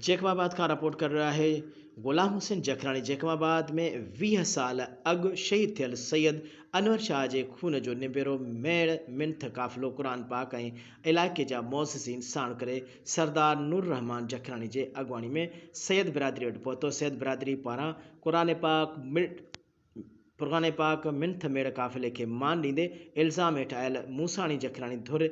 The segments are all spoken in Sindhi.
جيڪب آباد کان رپورٽ ڪري رهيو آهي غلام حسين جکراڻي جيڪب آباد ۾ 20 سال اڳ شهيد ٿيل سيد انور شاهه جي خون جو نبيرو ميڙ منٿ قافلو قرآن پاڪ ۽ علائقي جا معززين ساڻ ڪري سردار نور الرحمان جکراڻي جي اڳواڻي ۾ سيد برادري وٽ پهتو سيد برادري پاران قرآن پاڪ پرغاني پاڪ منٿ ميڙ قافلي کي مان ڏيندي الزام هيٺ آيل موساڻي جکراڻي ڌر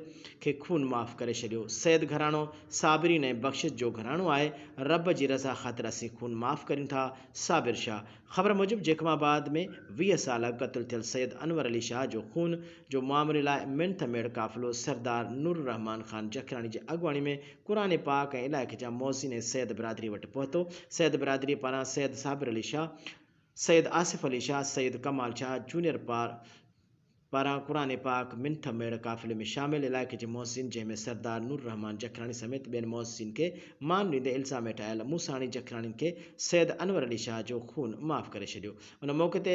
کي خون معاف ڪري ڇڏيو. سيد گهراڻو صابرين ۽ بخشش جو گهراڻو آهي، رب جي رضا خاطر اسين خون معاف ڪريون ٿا، صابر شاهه. خبر موجب جيڪب آباد ۾ 20 سال اڳ قتل ٿيل سيد انور علي شاهه جو خون جو معاملي لاء منٿ ميڙ قافلو سردار نور الرحمان خان جکراڻي جي اڳواڻي ۾ قرآن پاڪ ۽ علائقي جا معززين ۽ سيد برادري وٽ پهتو. سيد برادري پاران سيد صابر علي شاهه، سيد آصف علي شاهه، سيد ڪمال شاهه جونيئر پاران قرآن پاڪ منٿ ميڙ قافلي ۾ شامل علائقي جي محسن جنهن ۾ سردار نور الرحمان جکراڻي سميت ٻين محسن کي مان ڏيندي الزام هيٺ آيل موساڻي جکراڻين کي سيد انور علي شاهه جو خون معاف ڪري ڇڏيو ان موقعي تي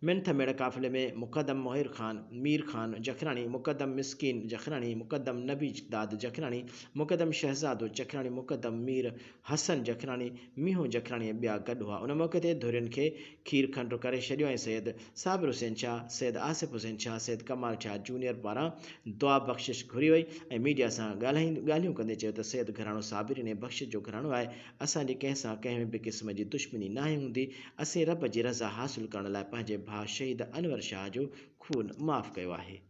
منٿ ميڙ قافلي ۾ مقدم مهير خان، مير خان جکراڻي، مقدم مسڪين جکراڻي، مقدم نبي داد جکراڻي، مقدم شهزادو جکراڻي، مقدم مير حسن جکراڻي، مينهون جکراڻي ۽ ٻيا گڏ هئا. ان موقعي تي ڌرين کي کير کنڊ ڪري ڇڏيو ۽ سيد صابر حسين شاهه، سيد آصف حسين شاهه، سيد ڪمال شاهه جونيئر پاران دعا بخشش گهري وئي ۽ ميڊيا سان ڳالهيون ڪندي چيو ته سيد گهراڻو صابرين ۽ بخشش جو گهراڻو آهي، اسان جي ڪنهن سان ڪنهن به قسم جي دشمني ناهي هوندي، اسين رب جي رضا حاصل ڪرڻ لاء پنهنجي ڀاء شهيد انور شاهه جو خون معاف ڪيو آهي.